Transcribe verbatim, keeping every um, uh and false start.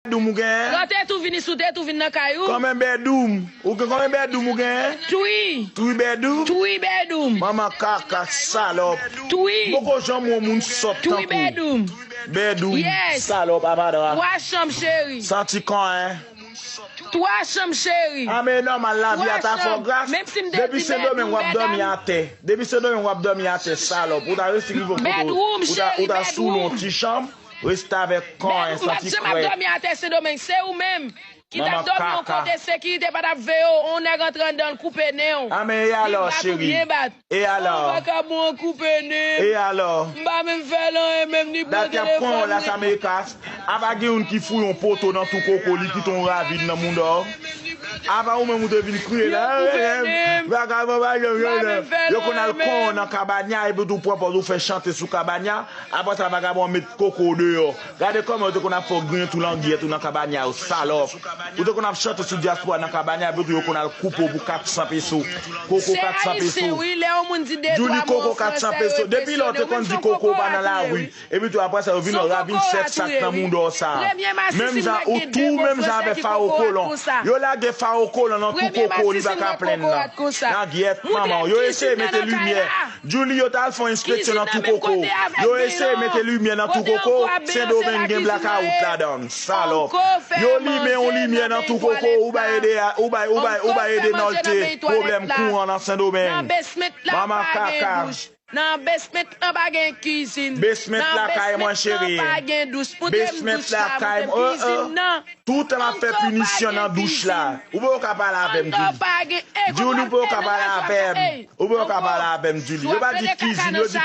Bèdoum ou genyen? Lè w te tou vini, si w te tou vin nan kay ou. Konbyen bèdoum? Ou gen konbyen bèdoum ou genyen? Twi. Twi bèdoum? Twi bèdoum. Manman kaka, salòp. Twi. M poko janm wè yon moun sòt tankou w. Twi bèdoum. Bèdoum. Yes. Salòp, apadra. Twa chanm, cheri. Santi konyen. Twa chanm, cheri. A, men e nòmal, lavi a ta fè w gras. Depi Sendomeng w ap dòmi atè. Depi Sendomeng w ap dòmi atè, salòp. Ou ta resi rive kote w. Ou ta, ou ta sou yon ti chanm. Restavèk konyen, santi krèk. Bèdoum, m p ap janm ap dòmi atè Sendomeng. Se ou menm ki t ap dòmi yon kote, sekirite pa t ap veye w. On nèg antre anndan l koupe nen w. A, men e alò, cheri? E alò? Yon vakabon an koupe nen m. E alò? M pa menm fè l anyen menm, ni pran telefòn, ni. Apa gen youn ki fouye yon poto nan twou koko, li kite yon ravin nan mouda w? Apa ou menm ou te vin kriye la, "Vakabon pa janm jwenn." Yo konn al konyen nan kabanya, epi tou pran pòz ou fè chante sou kabanya. Apre sa, vakabon an met koko w deyò. Gade kòman yo te konn ap fè w griyen twou langyèt ou nan kabanya yo, salòp. Ou te konn ap chante sou dyaspora nan kabanya, epi tou yo konn al koupe w pou kat san peso. Koko kat san peso. Djouly, koko kat san peso. Depi lè w te konn di koko pa nan lari, epi tou apre sa, yo vin wè ravin sèt sak nan mouda w sa. Menm jan ou tou, menm jan avèk Faro Kolon. Yo lage Faro Kolon nan twou koko, li pa ka plenn nan. Langyèt manman w. Yo eseye mete limyè. Djouly, yo t al fè yon enspeksyon nan twou koko. Yo eseye mete limyè nan twou koko. Sendomeng gen blakawout ladan l. Salòp. Yo limen yon limyè nan twou koko. Ou bay ede a, ou bay, ou bay, ou bay ede Nolte pwoblèm kouran nan Sendomeng. Manman kaka. Nan basement lan pa gen kizin. Basement lakay mwen, cheri. Nan basement lan pa gen douch. Montre m douch la, montre m kizin nan. Toutan m ap fè pinisyon nan douch la. Ou poko ka pale avè m, Djouly. Djouly, ou poko ka pale avè m. Ou poko ka pale avè m, Djouly. Yo pa di kizin, yo di